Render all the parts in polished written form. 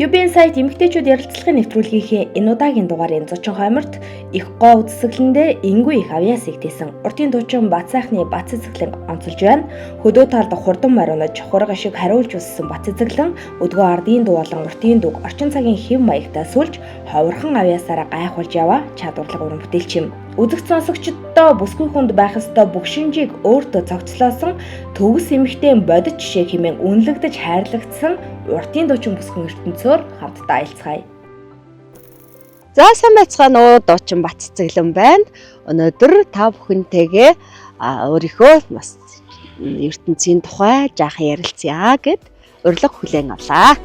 UB Insight эмэгтэйчүүд ярилцлагын нэвтрүүлгийнхээ энэ удаагийн дугаарын зочин хойморт их гоо үзэсгэлэндээ энгүй их авьяасыг тээсэн урдын дуучин Бат сайхны Бат цэцэглэн онцолж байна. Хөдөө талд хурдан моринож хураг ашиг хариулж өссөн Бат цэцэглэн өдгөө ардын дуу болон уртын дүг орчин цагийн хэв маягтай сүлж ховорхон авьяасаараа гайхуулж яваа чадварлаг уран бүтээлч юм. Үзэгч сонсогчдоо бүсгүй хүнд байх ёстой бүх шинжийг өөртөө цогцлоосон төгс эмэгтэй бодит жишээ хэмээн үнэлэгдэж хайрлагдсан уртын дуучин бүсгүн ертөнцөөр хамтдаа аялцгаая. За сайн байцгаана уу, дуучин Бат цэцэглэн байна. Өнөөдөр та бүхэнтэйгээ өөрийнхөө бас ертөнцийн тухай жаахан ярилцъя гэд урилга хүлээн авлаа.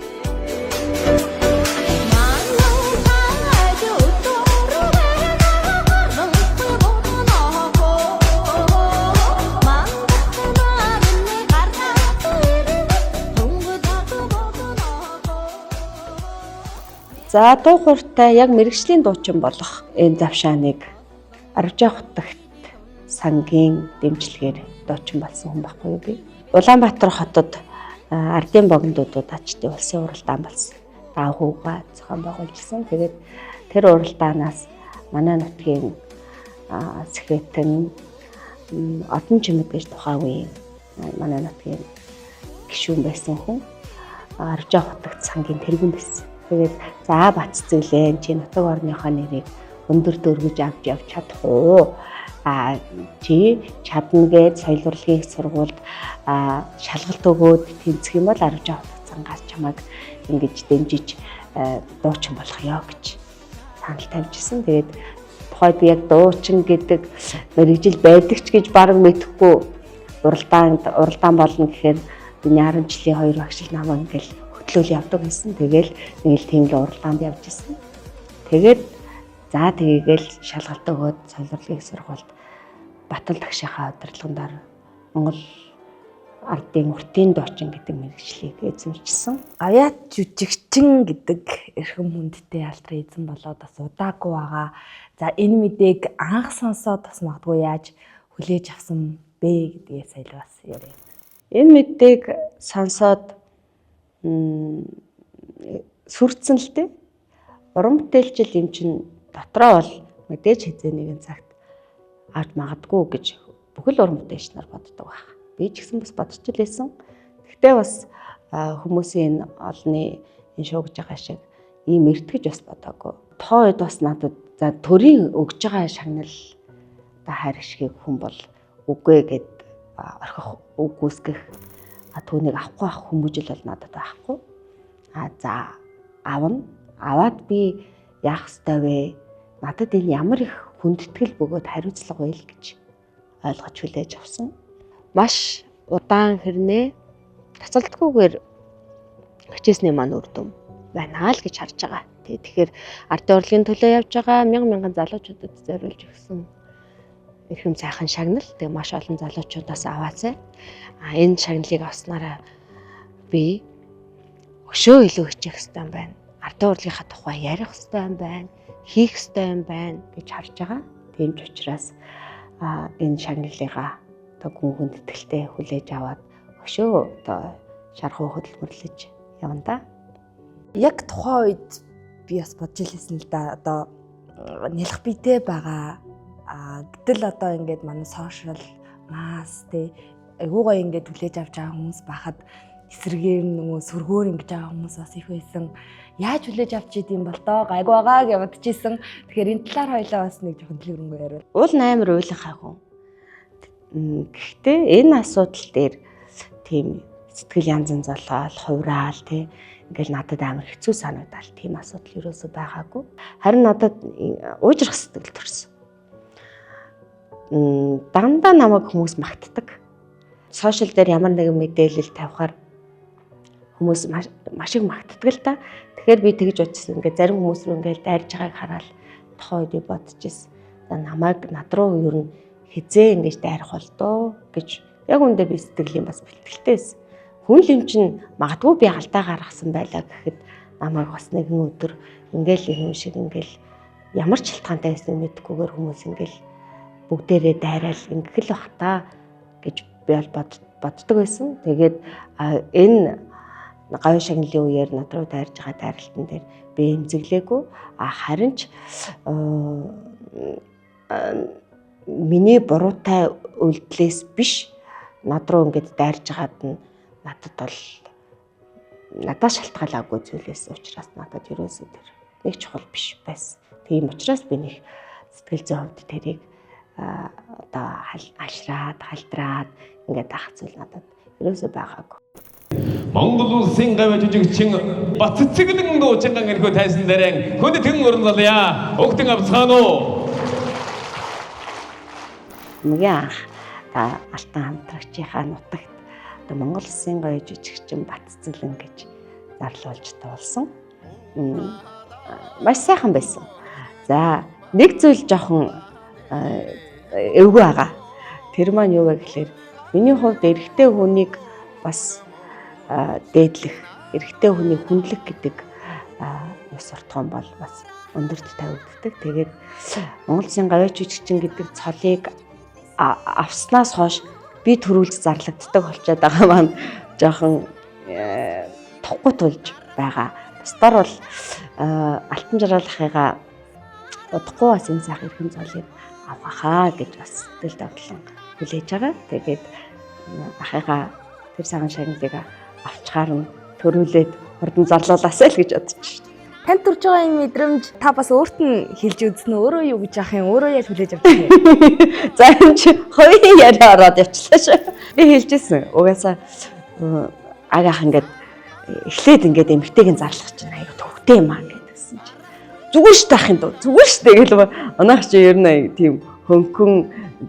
За дуу хуртай яг мэрэгжлийн дуучин болох энэ завшааныг Арвжаа хотогт сангийн дэмжлэгээр дуучин болсон хүн байхгүй юу би. Улаанбаатар хотод ардын богиндуудад ачдын улсын уралдаан болсон. Даавхууга зохион байгуулжсэн. Тэгээд тэр уралдаанаас манай нутгийн сэхэтэн одон чимэд гэж тухайн үеийн манай нутгийн гишүүн байсан хүн Арвжаа хотогт сангийн тэргүүн байсан. Тэгээд за Бат цэцэглэн чи нутаг орныхоо нэрийг өндөр дөргөж авч явж чадах уу? А чи чадна гэж соёл урлагийн сургуульд шалгалт өгөөд тэнцэх юм бол Арвжаа хотогт сангаас чамайг ингэж дэмжиж дуучин болох ёо гэж санал тавьжсэн. Тэгээд тухайд би яг дуучин гэдэг мэрэгжил байдаг ч гэж бараг мэдэхгүй уралдаан болно гэхээр миний 10 жилийн хоёр багш л намайг ингээл хөтлөөл явдаг байсан. Тэгэл нэг л тийм л уралдаанд явж исэн. Тэгээд за тэгээгээл шалгалт өгөөд соёл урлагийн сургуульд Батал тагшийнхаа удирдлаганд Монгол ардын уртын дуучин гэдэг мэрэгжлийг эзэмшсэн. Авьяат жүжигчин гэдэг эрхэм хүндтэй алдрын эзэн болоод бас удаагүй байгаа. За энэ мэдээг анх сонсоод бас магадгүй яаж хүлээж авсан бэ гэдгээ сая л бас яриа. Энэ мэдээг сонсоод сүрдсэн л дээ. Уран бүтээлчил юм чинь дотроо бол мэдээж хэзээ нэгэн цагт авч магадгүй гэж бүхэл уран бүтээлч нар боддог байх. Би ч гэсэн бас бодож л байсан. Гэхдээ бас хүмүүсийн энэ олонны энэ шуугж байгаа шиг ийм эртгэж бас бодоогүй. Тухайн үед бас надад за төрийн өгж байгаа шагнал одоо хайр ашгийг хүн бол үгүй гэд орхих үгүйсгэх түүнийг авахгүй ах хүмүүжил бол надад байхгүй. А за авна. Аваад би яах ёстой вэ? Надад энэ ямар их хүндэтгэл бөгөөд хариуцлага вэ л гэж ойлгож хүлээж авсан. Маш удаан хэрнээ тацалдгүйгээр хичээсний маань үр дүн байна л гэж харж байгаа. Тэгэхээр ардын урлагийн төлөө явж байгаа мянган мянган залуучуудад зориулж өгсөн эрхэм сайхан шагнал. Тэгээ маш олон залуучуудаас аваацай. А энэ шагналыг авснараа би өшөө илүү хичээх ёстой юм байна. Ардын урлагийнхаа тухай ярих ёстой юм байна. Хийх ёстой юм байна гэж харж байгаа. Тийм ч учраас энэ шагналыгаа одоо гүн хүндэтгэлтэй хүлээж аваад өшөө одоо шархуу хөдөлмөрлөж явна да. Яг тухайн үед би бас бодож илсэн л да. Одоо нялх биетэй байгаа. Гэтэл одоо ингээд манай сошиал масс тэ айгуу гоё ингээд хүлээж авч байгаа хүмүүс байхад эсрэгээр нөгөө сөргөөр ингэж байгаа хүмүүс бас их байсан. Яаж хүлээж авч идэм бол доо гайгүй байгаа гэж бодож исэн. Тэгэхээр энэ талаар хоёлаа бас нэг жоохон дэлгэрэнгүй яриа. Уул амар уйлахаа хүн. Гэхдээ энэ асуудал дээр тийм сэтгэл янзан золоол, хувраал тий ингээл надад амар хэцүү санагдаал тийм асуудал ерөөсөө байгаагүй. Харин надад уужрах сэтгэл төрсөн. Дандаа намайг хүмүүс магтдаг. Сошиал дээр ямар нэгэн мэдээлэл тавихаар хүмүүс маш их магтдаг л та. Тэгэхээр би тэгж бодчихсон. Ингээд зарим хүмүүс рүү ингээд дайрж байгааг хараад тухайн үед би бодож ирсэн. За намайг над руу ер нь хизээ ингэж дайрах бол доо гэж яг үндэ би сэтгэлийн бас бэлтгэлтэй байсан. Хүн л юм чинь магадгүй би алдаа гаргасан байлаа гэхэд намайг бас нэгэн өдөр ингээл юм шиг ингээл ямар ч шалтгаантай байсныг мэдэхгүйгээр хүмүүс ингээл бүгдээрээ дайраал ингэх л бах та гэж би бол боддог байсан. Тэгээд энэ Говийн шагналын үеэр над руу дайрж байгаа дайралтан дээр би эмзэглээгүй. А харин ч миний буруутай үйлдэлээс биш над руу ингээд дайрж байгаад нь надад бол надаас шалтгаалаагүй зүйлээс учраас надад ерөөсөө тэр нэг чухал биш байсан. Тийм учраас би нэг сэтгэл зүйн хувьд тэрийг одоо алшраад, халдраад ингээд ах зүйл надад ерөөсөө байгаагүй. Монгол улсын гавь жижигчин Бат цэцэглэн дуучин эрхүү тайсан дээрэн хүнд тэн уран залъя. Өгтөн авцгаана уу? Хамгийн анх та Алтан хамтрагчийнхаа нутагт одоо Монгол улсын гоё жижигчин Бат цэцэглэн гэж зарлуулж туулсан. Маш сайхан байсан. За, нэг зүйл жоохон эвгүй байгаа. Тэр маань юу вэ гэхлээр миний хувьд эрэгтэй хүнийг бас дээдлэх, эрэгтэй хүнийг хүндлэх гэдэг ёс суртахуун бол бас өндөрт тавигддаг. Тэгээд Монгол Улсын гавьяа жижигчин гэдэг цолыг авснаас хойш би төрүүлж зарлагддаг болчиход байгаа маань жоохон тухгүй тулж байгаа. Бусдаар бол Алтан жаргал ахыгаа удахгүй бас энэ сайхан эрхэм цолыг авах хаа гэж бас сэтгэл довтлон хүлээж байгаа. Тэгээд ахыгаа тэр сайхан шагналыг авчгаар нь төрүүлээд хурдан зарлуулаасай л гэж бодож байна. Танд төрж байгаа энэ мэдрэмж та бас өөрт нь хэлж үзсэн үү? Өөрөө юу гэж яах юм? Өөрөө яаж хүлээж авчих юм? За, энэ чи хувийн яриа ороод явчлаа шүү. Би хэлжсэн. Угаасаа агаах ингээд эхлээд ингээд эмгтэйг нь зарлах чинь аюу төвхтэй юм аа гэдгсэн чи. Зүгээр шүү дээ ахын дуу. Зүгээр шүү дээ гэл манайх чи ер нь тийм хөнгөн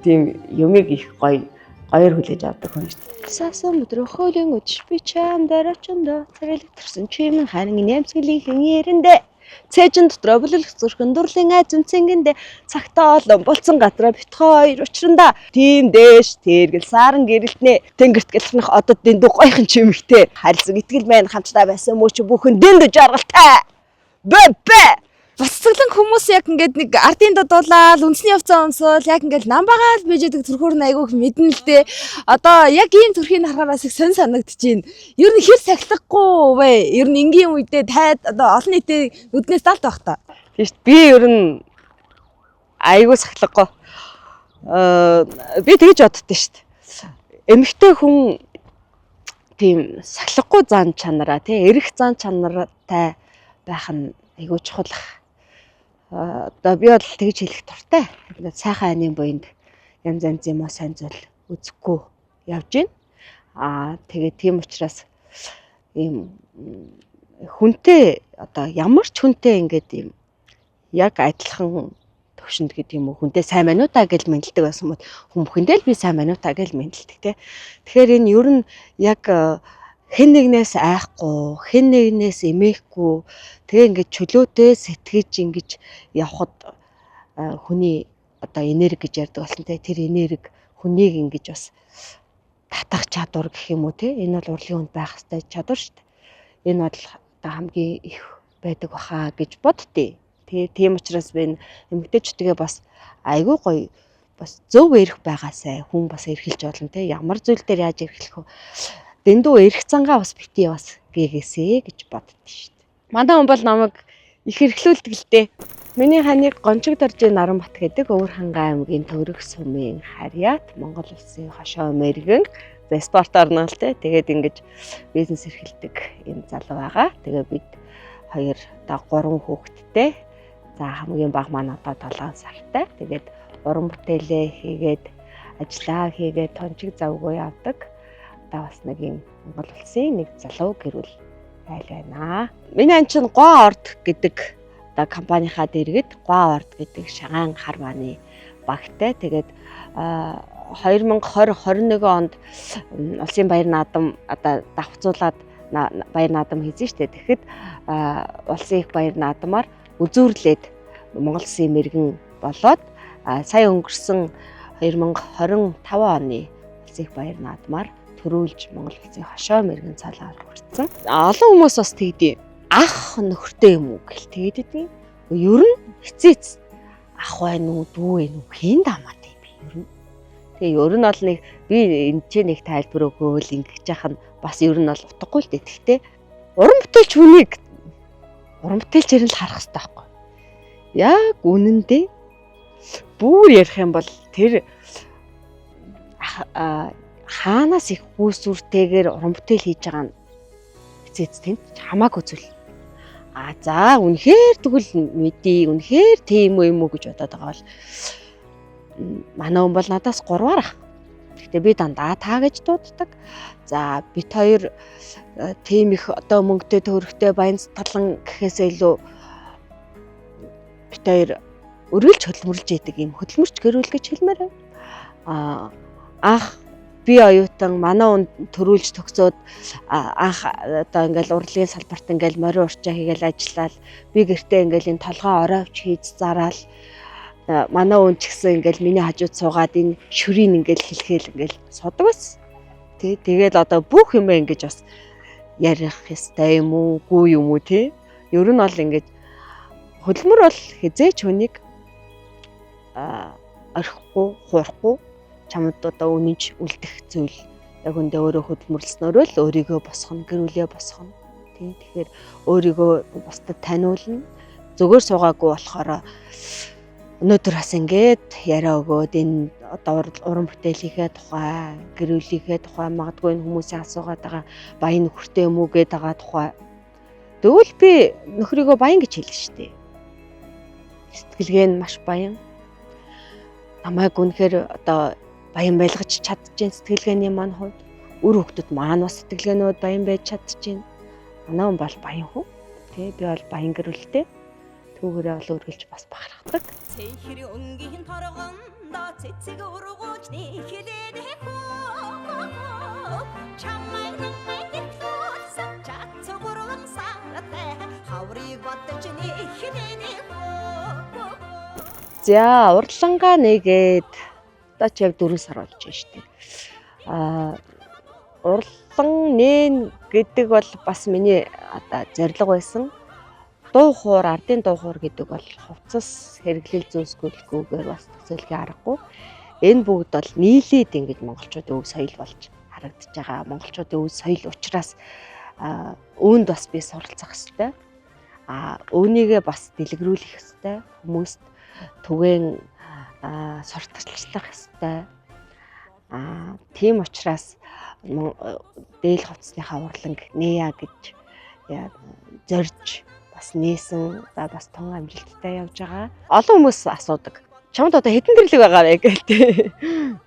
тийм юмыг их гоё гоёор хүлээж авдаг хүн шүү дээ. Сасан өдрө хөлийн өдөш би чам дараачанда царайлаг төрсөн чимэн харин нэмсгэлийн хэн эрэндэ цээжин дотроо бүлэлх зүрхэн дурлын айзэмцэнгэндэ цагтаа олон болцсон газраа бит хоёр учранда тийм дээш тэргэл саран гэрэлтнэ тэнгэрт гэлхнах одод дэндүү гоёхон чимэгтэй харилцан итгэл мэн хамтдаа байсан мөч бүхэн дэндүү жаргалтай бэ бэ. Бас цэцэглэн хүмүүс яг ингээд нэг ардын додуулаад үндэсний явцаа өмсөөл яг ингээд намбагаал бижэдэг төрхөөр нь айгүйх мэднэ л дээ. Одоо яг ийм төрхийг харахаар бас их сонь санагдаж байна. Ер нь хэр сахилахгүй вэ? Ер нь энгийн үедээ тайд одоо олон нийтийн нүднээс далд байх та. Тийм шүү дээ. Би ер нь айгүй сахилахгүй. Би тэгж боддоо шүү дээ. Эмэгтэй хүн тийм сахилахгүй зан чанараа тий эрэх зан чанартай байх нь айгүй чухал ах. Одоо би бол тэгж хэлэх дуртай. Сайхан аны буйнд янз янзын муу сайн зүйл үзэхгүй явж байна. Аа тэгээд тийм учраас ийм хүнтэй одоо ямар ч хүнтэй ингээд ийм яг адилхан төвшөнд гэдэг юм уу хүнтэй сайн байна уу та гэж мэндэлдэг байсан бол хүн бүхэндээ л би сайн байна уу та гэж мэндэлдэг те. Тэгэхээр энэ ер нь яг хэн нэгнээс айхгүй, хэн нэгнээс эмээхгүй тэгээ ингээд чөлөөтэй сэтгэж ингэж явхад хүний одоо энерги гэж ярьдаг болсон те. Тэр энерги хүнийг ингэж бас татах чадвар гэх юм уу те. Энэ бол урлагийн хүнд байх ёстой чадвар шүү дээ. Энэ бол одоо хамгийн их байдаг баха гэж боддتي. Тэгээ тийм учраас би энэ эмэгтэйчүүдгээ бас айгүй гоё бас зөв эрх байгаасай хүн бас эрхэлж болно те. Ямар зүйл дээр яаж эрхлэх вэ? Дэндүү эрх зангаа бас битгий бас гээгээсэй гэж боддتي шүү дээ. Манай хүн бол намайг их эрхлүүлдэг л дээ. Миний ханыг Гончиг доржийн Наранбат гэдэг Өвөр хангай аймгийн Төгрөх сумын харьяат Монгол улсын хошоо мэрэгэн за спорт орно л те. Тэгээд ингэж бизнес эрхэлдэг юм залуу байгаа. Тэгээ бид хоёр одоо 3 хүүхэдтэй. За хамгийн бага маань одоо 7 сартай. Тэгээд уран бүтээлээ хийгээд ажиллаа хийгээд тончиг завгүй явдаг. Одоо бас нэг юм Монгол улсын нэг залуу гэр бүл айл байна. Миний ан чинь Гуа орд гэдэг одоо компанийнхаа дэргэд Гуа орд гэдэг шагаан харвааны багтай. Тэгээд 2020 21 онд улсын баяр наадам одоо давхцуулаад баяр наадам хийсэн шүү дээ. Тэгэхэд улсын их баяр наадмаар үзүүрлээд Монгол улсын мэрэгэн болоод сая өнгөрсөн 2025 оны улсын их баяр наадмаар төрүүлж Монгол улсын хошоо мэрэгэн цол авах хүртсэн. Олон хүмүүс бас тэгдэв. Ах нөхөртэй юм уу гэл тэгээд идэв. Ер нь эцээц ах байна уу, дүү байна уу хэн дамаатай юм бэ ер нь. Тэгээ ер нь бол нэг би энэ ч нэг тайлбар өгөөл ингэж яах нь бас ер нь бол утгагүй л дээ. Тэгтээ Уран бүтээлч хүнийг уран бүтээлчээр нь л харах хэрэгтэй байхгүй. Яг үнэндээ бүр ярих юм бол тэр хаанаас их хүүсүртэйгээр уран бүтээл хийж байгаа нь эцээц тэнд хамаагүй зүйл. А за үнэхээр тэгвэл мэдээ, үнэхээр тийм үү юм уу гэж бодоод байгаа бол манай хүн бол надаас 3-аар ах. Гэхдээ би дандаа та гэж дууддаг. За бит хоёр тийм их одоо мөнгөтэй төгрөгтэй баян талан гэхээсээ илүү бит хоёр өргөлж хөдөлмөрлж идэг юм хөдөлмөрч гэрүүл гэж хэлмээр байна. А анх би оюутан манай үнд төрүүлж төгсөөд анх одоо ингээл урлагийн салбарт ингээл морин урчаа хийгээл ажиллаал, би гэртээ ингээл энэ толгой ороовч хийж зараал, манай үн ч гэсэн ингээл миний хажууд суугаад энэ шүрийг ингээл хэлэхэл ингээл суудаг байсан. Тэ, тэгэл одоо бүх юм ингэж бас ярих ёстой юм уу, үгүй юм уу, тэ. Ер нь бол ингэж хөдөлмөр бол хизээч хүнийг орхихгүй, хуурахгүй, чамд одоо үнэнч үлдэх зүйл. Яг үндэ өөрөө хөдөлмөрлснөөрөө л өөрийгөө босгоно, гэр бүлээ босгоно. Тий. Тэгэхээр өөрийгөө бусдад таниулна. Зүгээр суугаагүй болохоор өнөөдөр бас ингээд яриа өгөөд энэ одоо уран бүтээлийнхээ тухай, гэр бүлийнхээ тухай, магадгүй энэ хүмүүсийн асуугаад байгаа баян нөхөртэй юм уу гээд байгаа тухай. Тэгвэл би нөхрийгөө баян гэж хэлнэ шүү дээ. Сэтгэлгээ нь маш баян. Намайг үнэхээр одоо баян байлгаж чадчихээн сэтгэлгээний маань хувьд. Үр хөвгтөд маань бас сэтгэлгээнүүд баян байж чадчихээн. Манай хүн бол баян хүн. Тэ, би бол баян гэр бүлтэй. Түүгээрээ бол үргэлж бас бахархдаг. Цэнхэр өнгийн торгондоо цэцэг ургуулж нэхлээд хөө. Чамайг намайг гэтлүүлсэн чацсан гурван сартай хаврыг бодож нэхлээд хөө. За, урлангаа нэгээд одоо ч яг 4 сар болж байна шүү дээ. Урлан нээн гэдэг бол бас миний одоо зорилго байсан. Дуу хуур, ардын дуу хуур гэдэг бол хувцас хэрэглэл зөөсгөлгүйгээр бас төсөөлхийн аргагүй. Энэ бүгд бол нийлээд ингэж монголчуудын өв соёл болж харагдаж байгаа. Монголчуудын өв соёл учраас үүнд бас би суралцах ёстой. Үүнийгээ бас дэлгэрүүлэх ёстой. Хүмүүст түгээн сурталчлах ёстой. Тийм учраас дээл хувцсныхаа урланг нээя гэж зорж бас нээсэн, одоо бас тун амжилттай явж байгаа. Олон хүмүүс асуудаг. Чамд одоо хэдэн тэрлэг байгаа вэ гэх тээ.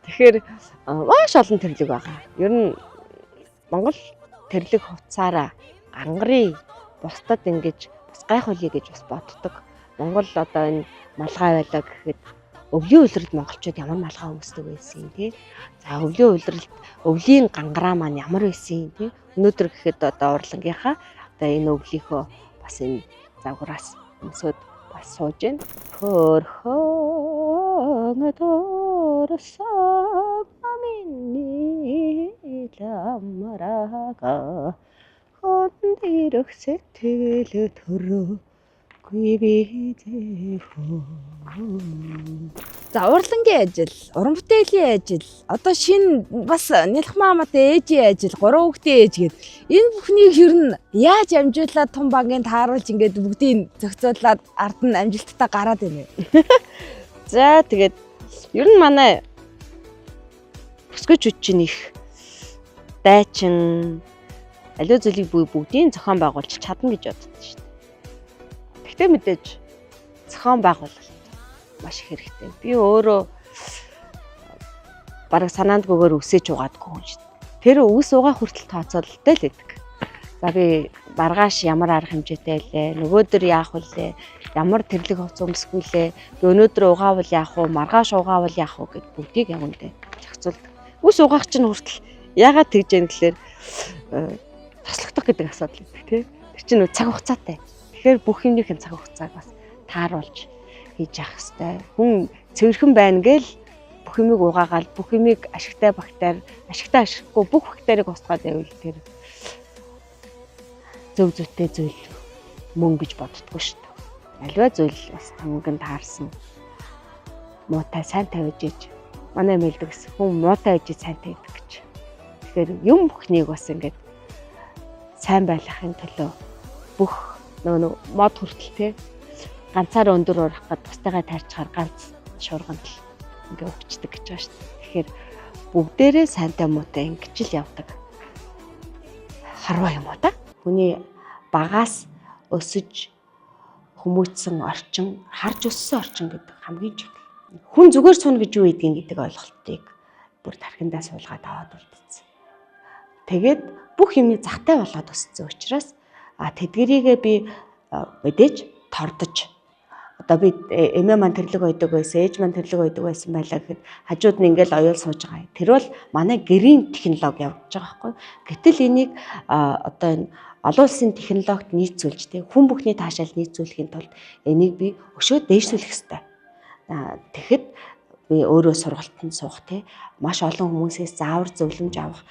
Тэгэхээр маш олон тэрлэг байгаа. Ер нь Монгол тэрлэг хувцаараа гангарыг бусдад ингэж бас гайхуулъя гэж бас боддог. Монгол одоо энэ малгай байлаа гэхэд өвлийн улиралд монголчууд ямар малгай өмсдөг байсан юм тий. За, өвлийн улиралд өвлийн гангараа маань ямар байсан юм тий. Өнөөдөр гэхэд одоо урлангийнхаа одоо энэ өвлийнхөө бас энэ загвараас өмсөд бас сууж байна. Хөрхөн дурсан миний ламрага хон дэрэх сэтгэл төрөө. За, урлангийн ажил, уран бүтээлийн ажил, одоо шинэ бас Нялхмаа хамаатай ээжийн ажил, 3 хүүхдийн ээж гээд энэ бүхнийг ер нь яаж амжуулаад том бангийн тааруулж ингээд бүгдийг зохицуулаад ард нь амжилттай гараад байна вэ? За, тэгээд ер нь манай өсгөчүүд чинь их дайчин аливаа зүйлийг бүгдийг зохион байгуулж чадна гэж боддог шүү дээ. Гэхдээ мэдээж зохион байгуулалт маш их хэрэгтэй. Би өөрөө бараг санаандгүйгээр үсэж угаадгүй хүн шүү дээ. Тэр үс угаа хүртэл тооцоололтой л байдаг. За, би маргааш ямар арга хэмжээтэй лээ, нөгөөдөр яах вүлээ, ямар тэрлэг хувцас өмсөх вүлээ, би өнөөдөр угаавал яах вэ, маргааш угаавал яах вэ гэд бүгдийг яг үндэ зохицуулдаг. Үс угаах чинь хүртэл яагаад тэгж яах гэхээр тослогдох гэдэг асуудал байдаг тий. Тэр чинь цаг хугацаатай. Тэгэхээр бүх юмных нь цаг хугацааг бас тааруулж хийж явах хэрэгтэй. Хүн цэвэрхэн байна гээл бүх юмыг угаагаал, бүх юмыг ашигтай бактери, ашигтай ашиггүй бүх бактерийг устгаад байвал тэр зөв зүйтэй зүйл мөн гэж боддгоо шүү дээ. Аливаа зүйл бас томгонд таарсан. Муутай сайн тавьж иж манай мэлдэг гэсэн хүн муутай иж сайн тавьдаг гэж. Тэгэхээр юм бүхнийг бас ингээд Сайн байлгахын төлөө бүх нөгөө мод хүртэл те ганцаараа өндөр урах гад тустайгаа тайрчхаар ганц шуурганд л ингээ өвчдөг гэж байгаа шүү дээ. Тэгэхээр бүгдээрээ сайнтай муутай ингэж л явдаг. Харваа юм уу та? Хүний багаас өсөж хүмүүжсэн орчин, харж өссөн орчин гэдэг хамгийн чухал. Хүн зүгээр сууна гэж юу ийдгийг гэдэг ойлголтыг бүр тархиндаа суулгаад аваад үлдсэн. Тэгээд бүх юмны захтай болоод өссөн учраас тэдгэрийгээ би мэдээж тордож одоо би эмээ маань тэрлэг ойдог байсан, ээж маань тэрлэг ойдог байсан байлаа гэхэд хажууд нь ингээл оёол сууж байгаа. Тэр бол манай гэрийн технологи явж байгаа байхгүй. Гэтэл энийг одоо энэ олон улсын технологид нийцүүлж тэ хүн бүхний таашаал нийцүүлэхийн тулд энийг би өшөө дээшлүүлэх ёстой. Тэгэхэд би өөрөө сургалтанд суух тэ маш олон хүмүүсээс заавар зөвлөмж авах.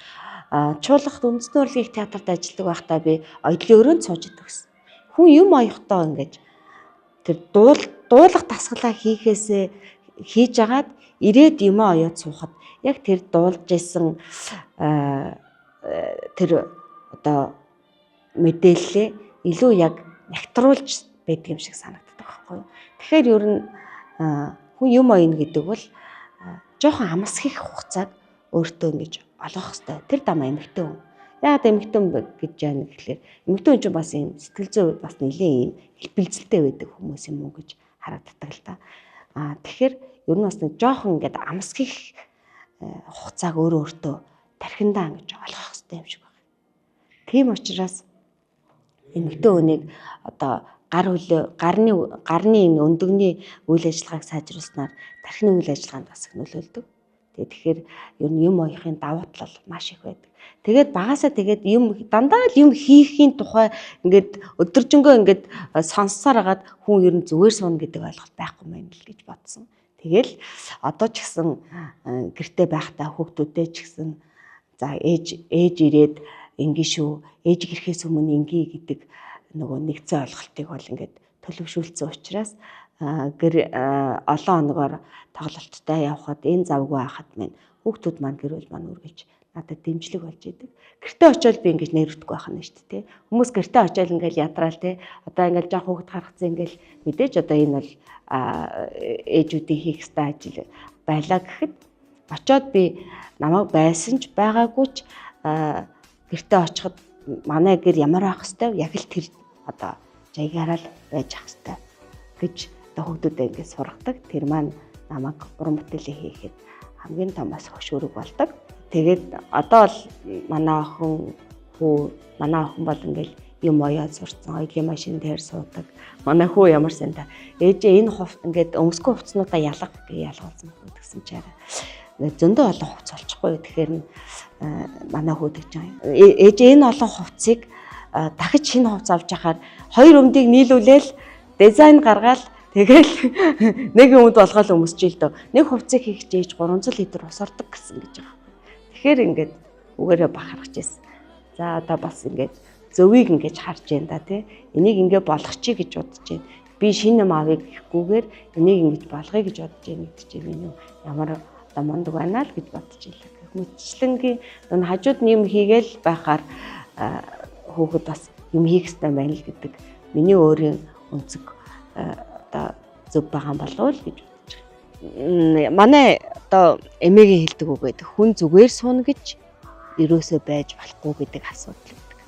Чуулгах үндэсний урлагийн театрт ажилладаг байхдаа би оёдлын өрөөнд сууж идэг гэсэн. Хүн юм оёхдоо ингэж тэр дуулах дасгалаа хийхээсээ хийж агаад ирээд юмаа оёод суухад яг тэр дуулж исэн тэр одоо мэдээллээ илүү яг нягтруулж байдаг юм шиг санагддаг байхгүй юу. Тэгэхээр ер нь хүн юм оёно гэдэг бол жоохон амсхих хугацааг өөртөө ингэж олгох хэрэгтэй. Тэр дам эмэгтэй хүн. Яагаад эмэгтэй хүн гэж яана гэхлээр эмэгтэй хүн чинь бас юм сэтгэл зүй бас нэлээд юм хэлбэлзэлтэй байдаг хүмүүс юм уу гэж харагддаг л та. Тэгэхээр ер нь бас нэг жоохон ингээд амсхих хугацааг өөрөө өөртөө тархиндаа ингэж олгох хэрэгтэй юм шиг байна. Тийм учраас эмэгтэй хүнийг одоо гар хөлөө гарны энэ өндөгний үйл ажиллагааг сайжруулснаар тархины үйл ажиллагаанд бас их нөлөөлдөг. Тэгэхээр ер нь юм оёхын давуу тал маш их байдаг. Тэгээд багасаа тэгээд юм дандаа л юм хийхийн тухай ингээд өдөржингөө ингээд сонссоор хагаад хүн ер нь зүгээр сууна гэдэг ойлголт байхгүй мэн л гэж бодсон. Тэгэл одоо ч гэсэн гэрте байхдаа хүүхдүүдээ ч гэсэн за ээж ирээд ингэ шүү, ээж ирэхээс өмнө ингэ гэдэг нөгөө нэгдсэн ойлголтыг бол ингээд төлөвшүүлсэн учраас гэр олон хоногоор тоглолттой явхад энэ завгүй байхад минь хүүхдүүд маань гэр бүл маань үргэлж надад дэмжлэг болж идэг. Гэртээ очиод би ингэж нэрвдэхгүй байх нь шүү дээ. Хүмүүс гэртээ очиод ингээл ядраал те. Одоо ингээл жоох хүүхд гаргацсан ингээл мэдээж одоо энэ бол ээжүүдийн хийх ёстой ажил байлаа гэхэд очиод би намайг байсан ч байгаагүй ч гэртээ очиход манай гэр ямар байх ёстой яг л тэр одоо жаягаараа л байж ах ёстой гэж одоо хүүхдүүдэд ингээд сургадаг. Тэр маань намайг уран бүтээлээ хийхэд хамгийн том бас хөшүүрэг болдог. Тэгээд одоо бол манай охин хүү манай охин бол ингээл юм оёод сурцсан, оёлын машин дээр суудаг. Манай хүү ямар сайн та. Ээжээ энэ ингээд өмсгөө хувцснуудаа ялга гэж ялгуулсан гэсэн чаараа. Зөндөө олон хувцс олчихгүй. Тэгэхээр манай хүү тэгж байгаа. Ээжээ энэ олон хувцсыг дахиж шинэ хувцс авч яхаар хоёр өмдийг нийлүүлээл дизайн гаргаал тэгэл нэг өмд болгоол өмсч ил дөө. Нэг хувцсыг хийх чийж 300 литр ус ордог гэсэн гэж байгаа. Тэгэхээр ингээд үгээрээ бахархаж байсан. За одоо бас ингээд зөвийг ингэж харж байна да тий. Энийг ингээ болгочих гэж бодож байна. Би шинэ юм авъя гэхгүйгээр энийг ингэж болгоё гэж бодож байна гэдэг чинь миний ямар одоо мундаг байна л гэж бодож илээ. Гэх мэтчлэнгийн нүн хажууд нь юм хийгээл байхаар хүүхэд бас юм хийх ёстой байна л гэдэг миний өөрийн өнцөг одоо зөв байгаа юм болов уу л гэж бодож байгаа. Манай одоо эмээгийн хэлдэг үг байдаг. Хүн зүгээр сууна гэж ерөөсөө байж болохгүй гэдэг асуудал байдаг.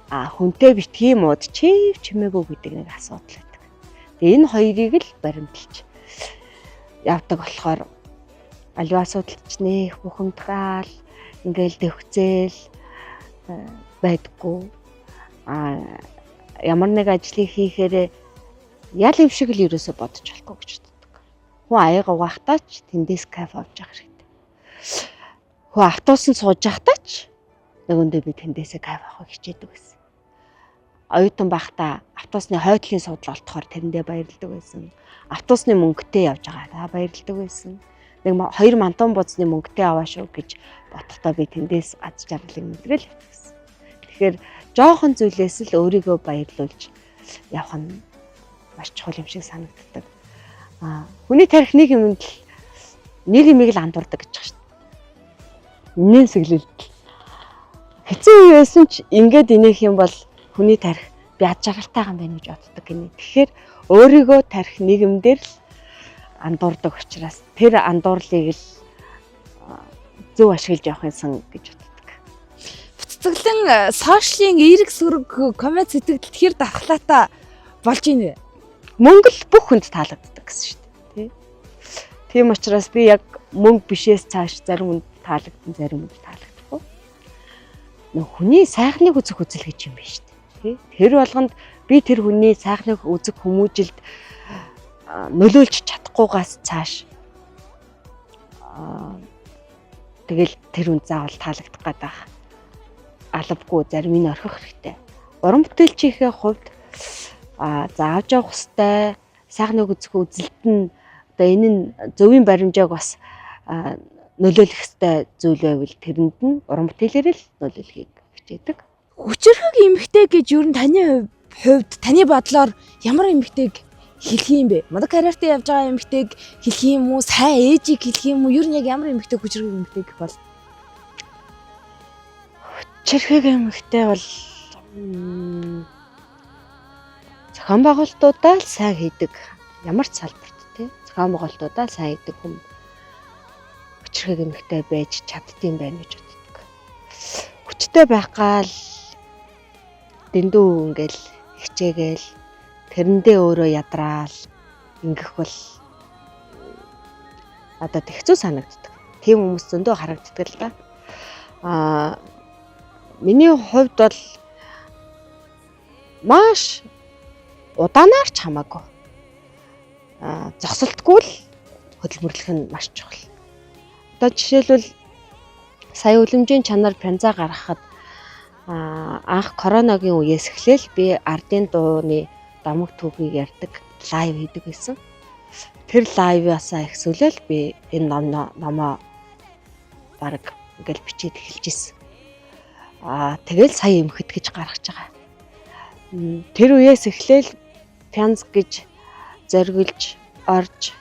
А хүнтэй битгий мууд чив чимээгүй гэдэг нэг асуудал байдаг. Тэгээ энэ хоёрыг л баримталж явдаг болохоор аливаа асуудалд ч нэх бухимдгаал ингээл төвхцээл байдаггүй. А ямар нэг ажлыг хийхээр ял юм шиг л ерөөсө бодож болохгүй гэж боддог. Хүн аяга угаахтаа ч тэндээс кайф авч явах хэрэгтэй. Хүн автобусанд сууж байхдаа ч нөгөөндөө би тэндээсээ кайф авахыг хичээдэг байсан. Оюутан байхдаа автобусны хойдлын суудал олдохоор тэрэндээ баярлдаг байсан. Автобусны мөнгөтэй явж байгаа баярлдаг байсан. Нэг хоёр мантан бууцны мөнгөтэй аваа шүү гэж бодохдоо би тэндээс аз жаргалыг мэдрээл явчихсан. Тэгэхээр жоохон зүйлээс л өөрийгөө баярлуулж явах нь маш чухал юм шиг санагддаг. Хүний тарих нэг юмд л нэг юмыг л андуурдаг гэж байгаа шүү дээ. Нэн сэглэлт. Хэцүү үе байсан ч ингээд инех юм бол хүний тарих би ад жаргалтай юм байна гэж боддог гинэ. Тэгэхээр өөрийгөө тарих нийгэмдэр л андуурдаг учраас тэр андуурлыг л зөв ашиглаж явах юмсан гэж боддог. Цэцэглэн сошиалын эерэг сөрөг коммент сэтгэлд хэр дархлаатай болж ийн вэ? Мөнгө л бүх хүнд таалагддаг гэсэн шүү дээ. Тий. Тийм учраас би яг мөнгө бишээс цааш зарим хүнд таалагдсан, зарим хүнд таалагдахгүй. Нөх хүний сайхныг үзэх үзэл гэж юм байна шүү дээ. Тий. Тэр болгонд би тэр хүний сайхныг үзэх хүмүүжилд нөлөөлж чадахгүйгаас цааш тэгэл тэр хүн заавал таалагдах гэдэг албагүй, зарим нь орхих хэрэгтэй. Уран бүтээлчийнхээ хувьд заавж явах хэвээр сайхныг үзэх үзэлт нь одоо энэ нь зөвийн баримжааг бас нөлөөлөх хэвээр зүйл байвал тэрэнд нь уран бүтээлээр л нөлөөлөхийг хичээдэг. Хүчирхэг эмэгтэй гэж ер нь таны хувьд, таны бодлоор ямар эмэгтэйг хэлэх юм бэ? Мундаг карьертай явж байгаа эмэгтэйг хэлэх юм уу? Сайн ээжийг хэлэх юм уу? Ер нь яг ямар эмэгтэй хүчирхэг эмэгтэй гэх бол? Хүчирхэг эмэгтэй бол зохион байгуулалтуудаа л сайн хийдэг. Ямар ч салбарт тий. Зохион байгуулалтуудаа л сайн хийдэг хүн хүчирхэг эмэгтэй байж чаддсан байх гэж боддог. Хүчтэй байх гал дэндүү ингээл хичээгээл тэрэндээ өөрөө ядраал ингэх бол надад хэцүү санагддаг. Тийм хүмүүс зөндөө харагддаг л да. Миний хувьд бол маш удаанаар ч хамаагүй. Зогсолтгүй л хөдөлмөрлөх нь маш чухал. Одоо жишээлбэл сая үлэмжийн чанар пянзаа гаргахад анх коронагийн үеэс эхлээл би ардын дууны домог түүхийг ярьдаг live хийдэг байсан. Тэр live-аасаа эхсүүлэл би энэ номоо баг ингээл бичээд эхэлж ирсэн. Тэгэл сая эмхэд гэж гаргаж байгаа. Тэр үеэс эхлээл пянз гэж зориглож орж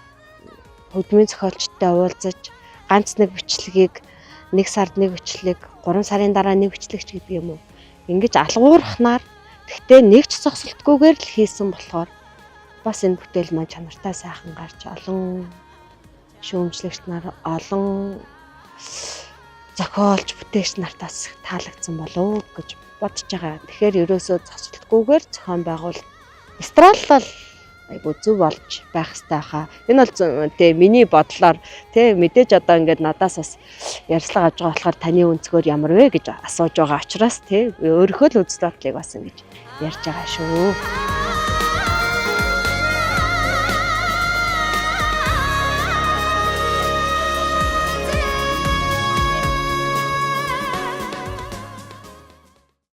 хөдөлмөрийн зохиолчтой уулзаж ганц нэг бичлэгийг нэг сард нэг бичлэг, 3 сарын дараа нэг бичлэг ч гэдэг юм уу. Ингэж алгуурхнаар тэгтээ нэг ч зогсолтгүйгээр л хийсэн болохоор бас энэ бүтээл маань чанартай сайхан гарч олон шүүмжлэгч нар, олон зохиолч, бүтээгч нартаас таалагдсан болов гэж бодож байгаа. Тэгэхээр ерөөсөө зогсолтгүйгээр зохион байгуул Австрал бол айгу зөв болж байх хэрэгтэй хаа. Энэ бол тий миний бодлоор тий мэдээж одоо ингээд надаас бас ярьцлага авч байгаа болохоор таны өнцгөр ямар вэ гэж асууж байгаа учраас тий өөрийнхөө л үзэл бодлыг бас ингэж ярьж байгаа шүү.